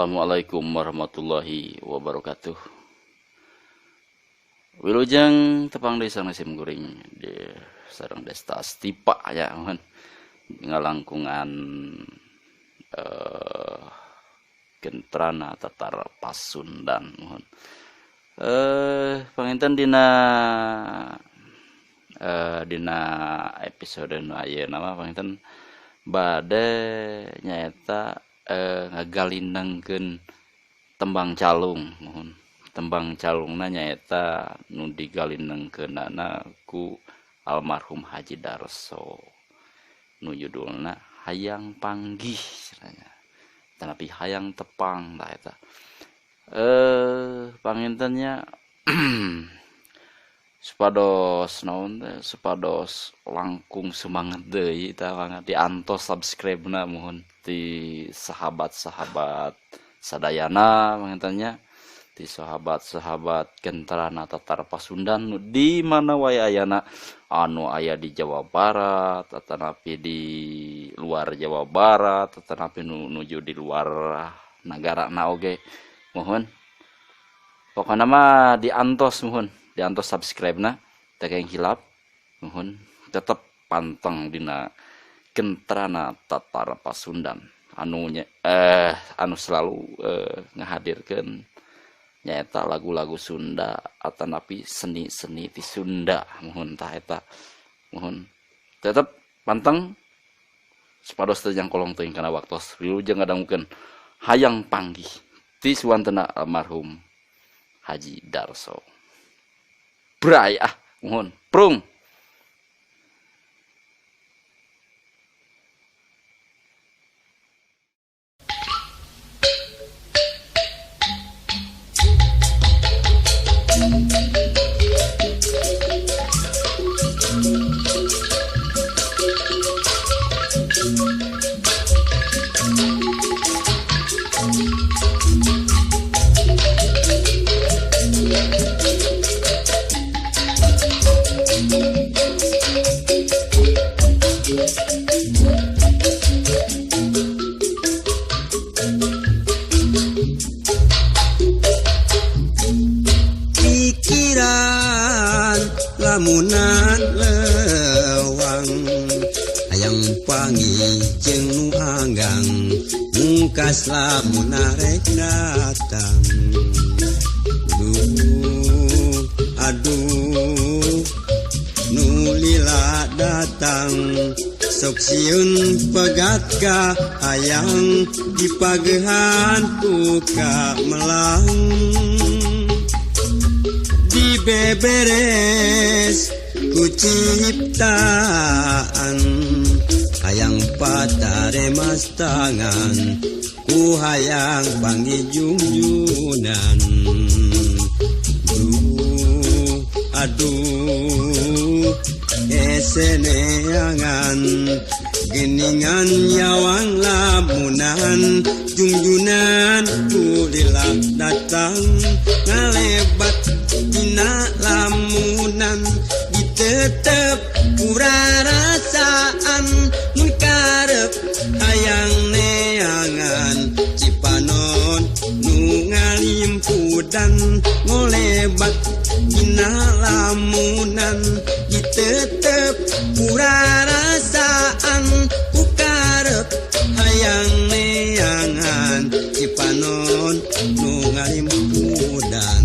Assalamualaikum warahmatullahi wabarakatuh. Wilujeng tepang deui sareng sim kuring di sareng Desta Astipa ya mohon ngalangkungan Gentrana Tatar Pasundan mohon. Panginten dina dina episode nu ayeuna mah panginten bade nyaeta ngagalinengkeun tembang calung mohon. Tembang calungna nyaeta nu digalinengkeunana ku almarhum Haji Darso nu judulna Hayang Panggih cenah. Tetapi hayang tepang tah eta. Pangintennya supados naon teh, supados langkung semangat deui tah banget diantos subscribe-na mohon ti sahabat-sahabat sadayana pangintennya, ti sahabat-sahabat Gentrana Tatar Pasundan di mana wae ayana, anu aya di Jawa Barat atanapi di luar Jawa Barat atanapi nuju di luar nagara na oge mohon. Pokona mah diantos mohon, diantos subscribe-na teu kenging hilap mohon, tetep panteng dina Gentrana Tatar Pasundan anu anu selalu ngahadirkeun nyaeta lagu-lagu Sunda atanapi seni-seni ti Sunda mohon tah eta mohon. Tetep panteng supados teu jangkolong teuing kana waktos. Wilujeng ngadangukeun Hayang Panggih ti suwantena almarhum Haji Darso. Bray ah mohon prung. Pikiran lamunan lewang hayang panggih jeung nu anggang mungkas lamun arek datang. Duh aduh nu lila datang sok sieun pegat ka hayang dipagehan ku ka melang. Dibeberes ku ciptaan hayang pataremas tangan ku hayang panggih junjunan. Duh aduh eseneangan geningan nyawang lamunan jungjunan ku lila datang ngalebat dina lamunan ditetep purarasaan mun karep hayang neangan Cipanon nu ngalimpudan ngolebat dina lamunan ditetep purarasaan ku karep hayang neangan Cipanon nu ngalimpudan.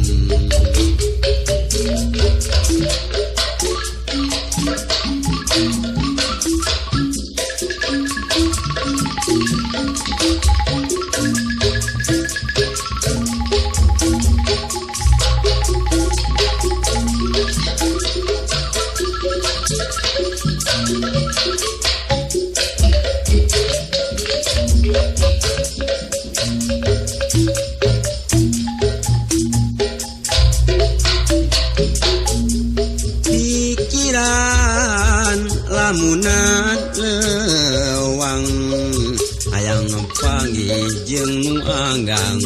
Pikiran lamunan lewang hayang panggih jeung nu anggang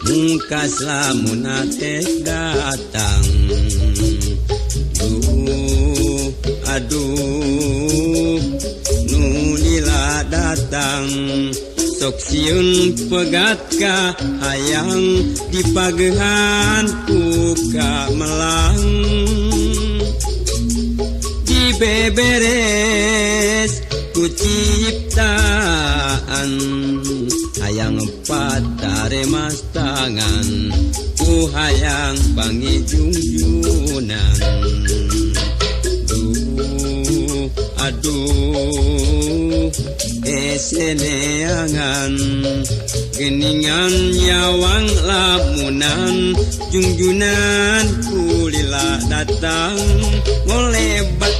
mungkas lamun teh datang. Duh aduh nu lila datang Sok sieun pegat ka hayang dipagehan ku kamelang dibeberes ku ciptaan hayang pataremas tangan ku hayang pangijungjunan. Duh aduh eseneangan geningan nyawang lamunan jungjunan kulila datang ngolebat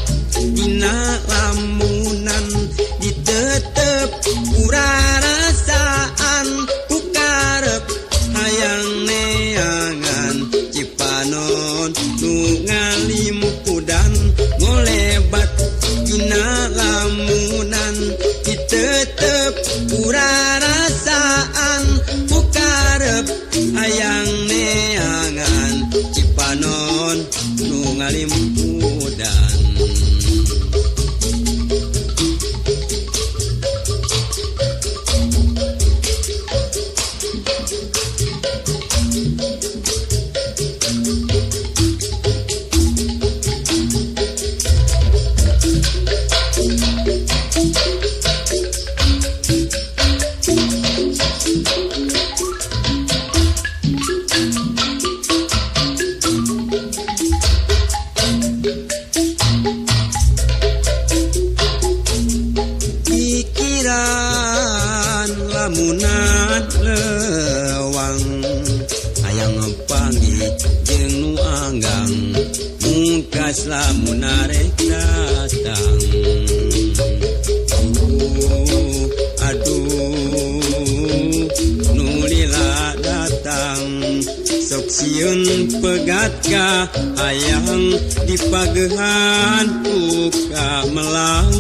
dina lamunan ditetep urarasaan ku karep hayang neangan Cipanon nu ngalimpudan ngolebat dina lamunan ditetep urarasaan ku karep hayang neangan Cipanon nu ngalimpudan. Pikiran lamunan lewang hayang panggih jeung nu anggang mungkas lamun arek datang. Aduh nu lila datang sok sieun pegat ka hayang dipagehan ku kamelang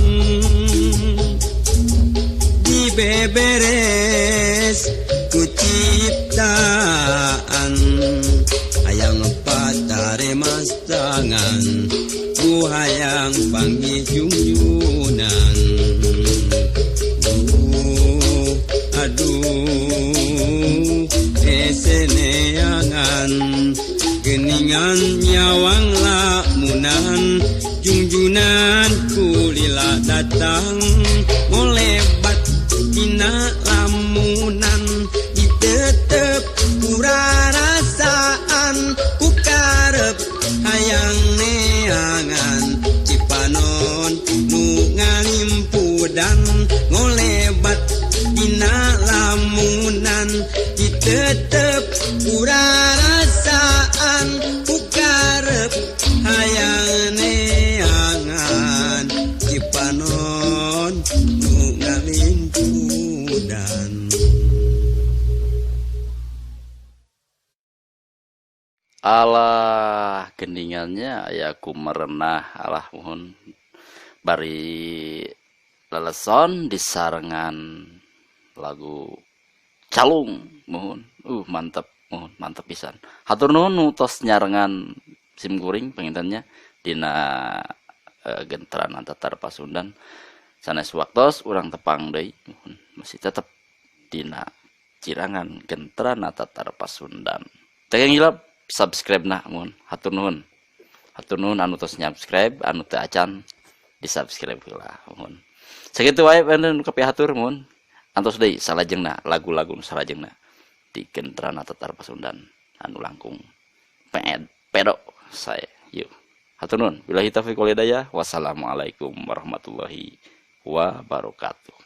dibeberes ku ciptaan hayang pataremas tangan ku hayang panggih jungjunan. Duh aduh eseneangan geningan nyawang lamunan jungjunan kulila datang ngolebat dina lamunan ditetep urarasaan ku karep hayang neangan Cipanon nu ngalimpudan ngolebat dina lamunan ditetep urarasaan ku karep hayang neangan Cipanon nu ngalimpudan. Alah geningannya aya ku merenah alah mohon bari leleson disarengan lagu calung mohon mantep mohon mantep pisan. Hatur nuhun nu tos nyarengan sim kuring pangintennya dina genteran Tatar Pasundan. Sanes waktos urang tepang deui mohon masih tetep dina cirangan genteran Tatar Pasundan. Teu hilap subscribe nah mohon hatur nuhun. Hatur nuhun anu tos nyubscribe anu teu acan di subscribe heula mohon. Sakitu wae nu kapihatur mohon. Antos deui salajengna lagu-lagu nu salajengna di genteran Tatar Pasundan anu langkung pedo saya yuk. Hatur nuhun. Billahi taufiq wal hidayah. Wassalamualaikum warahmatullahi wabarakatuh.